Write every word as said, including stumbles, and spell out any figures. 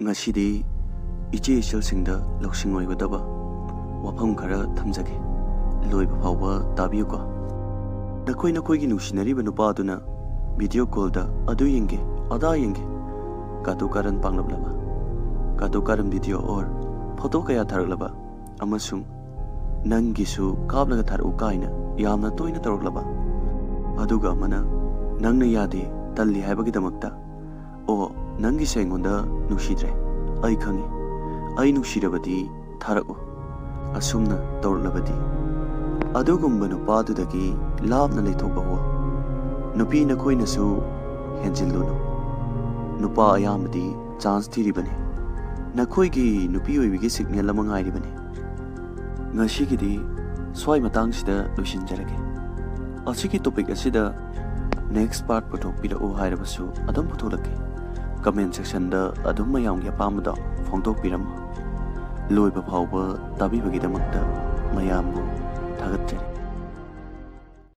ꯉꯁꯤꯗꯤ ꯏꯆꯦ ꯏꯆꯜꯁꯤꯡꯗ ꯂꯧꯁꯤꯡ ꯑꯣꯏꯒꯗꯕ ꯋꯥꯐꯝ ꯈꯔ ꯊꯝꯖꯒꯦ꯫ ꯂꯣꯏꯕ ꯐꯥꯎꯕ ꯇꯥꯕꯤꯌꯨꯀꯣ꯫ ꯅꯈꯣꯏ ꯅꯈꯣꯏꯒꯤ ꯅꯨꯡꯁꯤꯅꯔꯤꯕ ꯅꯨꯄꯥꯗꯨꯅ ꯚꯤꯗꯤꯑꯣ ꯀꯣꯜꯗ ꯑꯗꯨ ꯌꯦꯡꯒꯦ, ꯑꯗꯥ ꯌꯦꯡꯒꯦ, ꯀꯥꯇꯨ ꯀꯥꯔꯟ ꯄꯥꯡꯂꯛꯂꯕ, ꯀꯥꯇꯨ ꯀꯥꯔꯟ ꯚꯤꯗꯤꯑꯣ ꯑꯣꯔ ꯐꯣꯇꯣ ꯀꯌꯥ ꯊꯥꯔꯛꯂꯕ, ꯑꯃꯁꯨꯡ "ꯅꯪꯒꯤꯁꯨ ꯀꯥꯞꯂꯒ ꯊꯥꯔꯛꯎ" ꯀꯥꯏꯅ ꯌꯥꯝꯅ ꯇꯣꯏꯅ ꯇꯧꯔꯛꯂꯕ, ꯑꯗꯨꯒ ꯑꯃꯅ "ꯅꯪꯅ ꯌꯥꯗꯦ, ꯇꯜꯂꯤ" ꯍꯥꯏꯕꯒꯤꯗꯃꯛꯇ "ꯑꯣ, ꯅꯪꯒꯤꯁꯦ ꯑꯩꯉꯣꯟꯗ ꯅꯨꯡꯁꯤꯗ꯭ꯔꯦ, ꯑꯩ ꯈꯪꯉꯤ, ꯑꯩ ꯅꯨꯡꯁꯤꯔꯕꯗꯤ ꯊꯥꯔꯛꯎ" ꯑꯁꯨꯝꯅ ꯇꯧꯔꯛꯂꯕꯗꯤ, ꯑꯗꯨꯒꯨꯝꯕ ꯅꯨꯄꯥꯗꯨꯗꯒꯤ ꯂꯥꯞꯅ ꯂꯩꯊꯣꯛꯄ ꯍꯣ꯫ ꯅꯨꯄꯤ ꯅꯈꯣꯏꯅꯁꯨ ꯍꯦꯟꯖꯤꯜꯂꯨꯅꯨ꯫ ꯅꯨꯄꯥ ꯑꯌꯥꯝꯕꯗꯤ ꯆꯥꯟꯁ ꯊꯤꯔꯤꯕꯅꯤ꯫ ꯅꯈꯣꯏꯒꯤ ꯅꯨꯄꯤ ꯑꯣꯏꯕꯤꯒꯤ ꯁꯤꯒꯅꯦꯜ ꯑꯃ ꯉꯥꯏꯔꯤꯕꯅꯤ꯫ ꯉꯁꯤꯒꯤꯗꯤ ꯁ꯭ꯋꯥꯏ ꯃꯇꯥꯡꯁꯤꯗ ꯂꯣꯏꯁꯤꯟꯖꯔꯒꯦ꯫ ꯑꯁꯤꯒꯤ ꯇꯣꯄꯤꯛ ꯑꯁꯤꯗ ꯅꯦꯛꯁ ꯄꯥꯔꯠ ꯄꯨꯊꯣꯛꯄꯤꯔꯛꯎ ꯍꯥꯏꯔꯕꯁꯨ ꯑꯗꯨꯝ ꯄꯨꯊꯣꯛꯂꯛꯀꯦ꯫ ꯀꯃꯦꯟ ꯁꯦꯛꯁꯟꯗ ꯑꯗꯨꯝ ꯃꯌꯥꯝꯒꯤ ꯑꯄꯥꯝꯕꯗꯣ ꯐꯣꯡꯗꯣꯛꯄꯤꯔꯝꯃꯨ꯫ ꯂꯣꯏꯕ ꯐꯥꯎꯕ ꯇꯥꯕꯤꯕꯒꯤꯗꯃꯛꯇ ꯃꯌꯥꯝꯕꯨ ꯊꯥꯒꯠꯆꯔꯤ꯫